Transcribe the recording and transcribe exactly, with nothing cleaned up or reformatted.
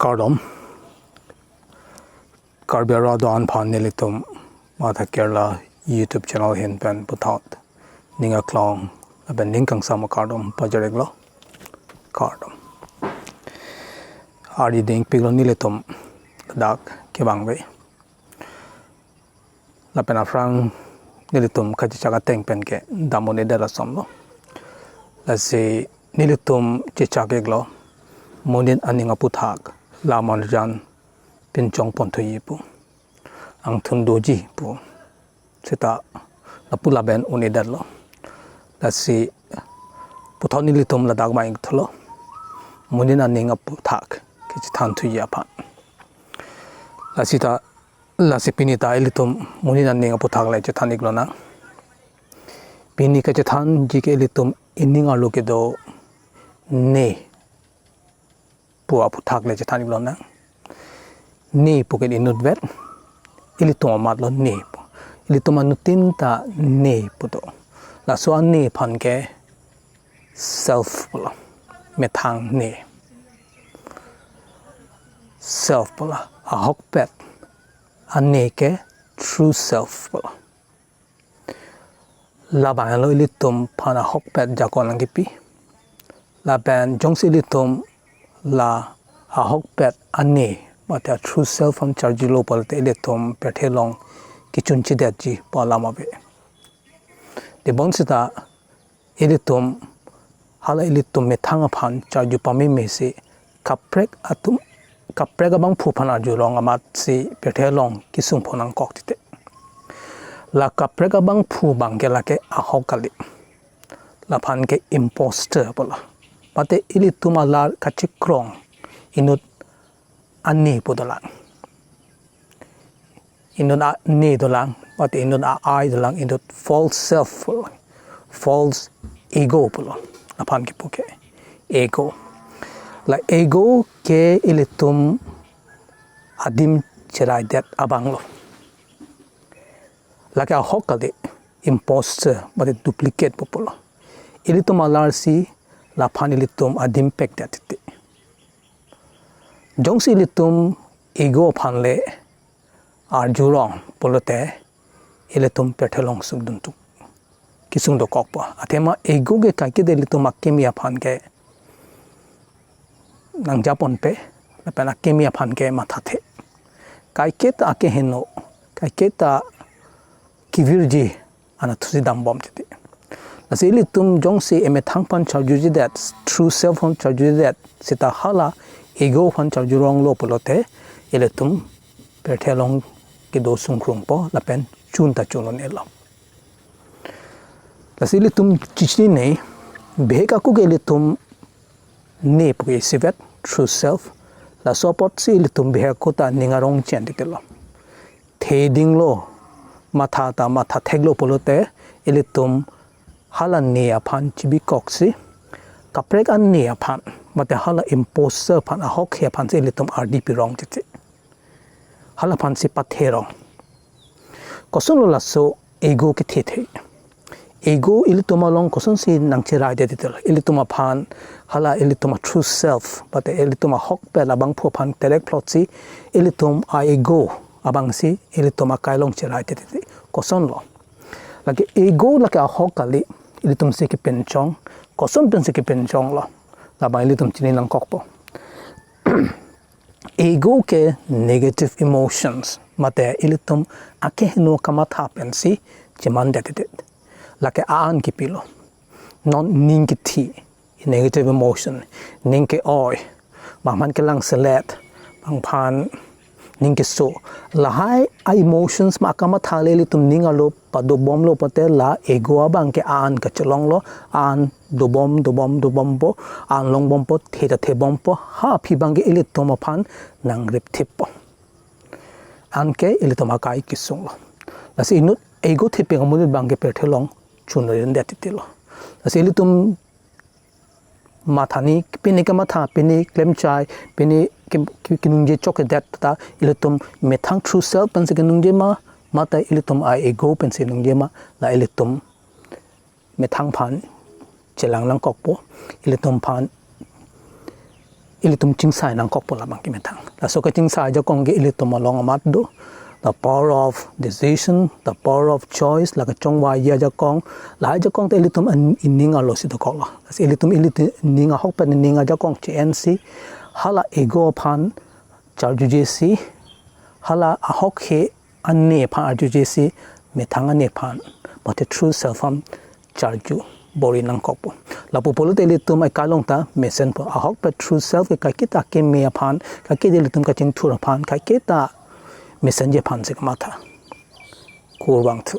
Kardom. Karbi arat do-an aphan nelitum Matha Kerala YouTube channel ahin pen puthot ning aklong lapen ning kangsam akardom pajir-iklo. Kardom. Ardi dingpiklo nelitum dak kevangve. Lapen aphrang nelitum kachechak ateng pen ke dam un-edet asonlo. Lasi nelitum chechak-iklo, monit aning aputhak la marjan pinchong ponthuji pu, angthun doji pu. Seta lapu lapen un-edetlo. Lasi puthot nelitum ladak vang-ik thulo, monit aning aputhak kachethanthuji aphan. Lasi ta, lasi pini ta ilitum monit aning aputhak le chethan-iklonang. Pini kachethanji ke ilitum ining arlo kedo ne pu aputhak le chethan-iklonang. Ne pu ke inutvet, ilitum amatlo ne pu. Ilitum anuttin ta ne pu do. Laso ane aphan ke self pulo. Methang ne. Self pulo. Ahokpet ane ke true self pulo. Labanglo ilitum aphan ahokpet jakong nangkipi. Lapen jongsi ilitum la ahokpet ane mate true self aphan charjulo pulote ilitum pirthe along kechunchedetji pu alam ave. Tebonseta ilitum hala ilitum methang aphan charju pameme si kaprek atum, kaprek abangphu aphan arjurong amatsi pirthe along kesung pho nangkok titi. La kaprek abangphu abang ke lake ahok kali. Laphan ke imposter pulo. Mate ilitum alar kachekrong inut ane pu dolang. Inut ane dolang, mate inut a-I dolang, inut false self pulo. False ego pulo. Aphan kipu ke ego. La ego ke ilitum adim cheraidet abanglo. Lake ahok kali, imposter, mate duplicate pu pulo. Ilitum alarsi laphan ilitum adim pekdet titi. Jongsi ilitum ego aphan le arjurong pulote ilitum pirthe along sukdun tuk kesung dokokpo. Athema ego ke kaiketa ilitum akimi aphan ke nangjaponpe, lapen akimi aphan ke mathathe. Kaiketa akeheno, kaiketa kevirji anatthusi dambom titi. Lasi ilitum jongsi emethang aphan charjujedet, true self aphan charjujedet, seta hala ego aphan charjuronglo pulote, ilitum pirthe along kedo sungkrungpo, lapen chun ta chun un-elo. Lasi ilitum chichinine, bihek ako ke ilitum ne pu isivet, true self. Laso apotsi ilitum bihek ako ta ning arong chen titilo. Thedinglo, matha ta mathatheklo pulote, ilitum hala ne aphan chibikoksi, kaprek ane aphan, mate hala imposter aphan, ahokhe aphansi ilitum ardi pirong titi. Hala aphansi patherong. Kosonlo laso ego kethethe? Ego ilitum along kosonsi nangcheraidet titi? Ilitum aphan hala ilitum a-true self, mate ilitum ahokpet abangphu aphan terek plotsi ilitum a-ego abangsi ilitum akai along cheraidet titi. Kosonlo? Lake ego lake ahok kali, ilitumsi kepinchong, koson pensi kepinchonglo, labang ilitum chini nangkokpo. Ego ke negative emotions, mate ilitum akeheno kamatha pensi chemandet titi. Lake a-an kipilo. Non ning kethi, negative emotion, ning ke-oi, bang aphan kelangselet, bang aphan ning keso. Lahai a-emotions ma akamatha le ilitum ning arlo padobomlo pulote la ego abang ke a-an kachelonglo, a-an dobom, dobom, dobompo, a-an longbompo, the ta thebompo, ha aphi abang ke ilitum aphan nangripthippo. Anke ilitum akai kesunglo. Lasi inut ego thepik amonit abang ke pirthe along chun un-edet titilo. Lasi ilitum mathani, pini kematha, pini klemchai, pini ke, ke, keningje chokchedet ta, ilitum methang true self pensi keningje ma, mate ilitum a-ego pensi ningje ma, la ilitum methang aphan chelang nangkokpo, ilitum aphan ilitum chingsai nangkokpo labang ke methang. Laso kachingsai ajakong ke ilitum along amat do. The power of decision, the power of choice, la kachongvai ajakong, la ajakong ta ilitum an-, ining arlo si dokoklo. Lasi ilitum ilitum ining ahok pen ining ajakong che-ensi, hala ego aphan charjujesi, hala ahok he ane aphan arjujesi, methang ane aphan, mate true self aphan charju bor-i nangkokpo. Lapu pulote ilitum ekalong ta mesenpo. Ahok pen true self ke kaiketa keme aphan, kaike ilitum kachingthur aphan, kaiketa mesenji aphan si kamatha. Kurvangthu.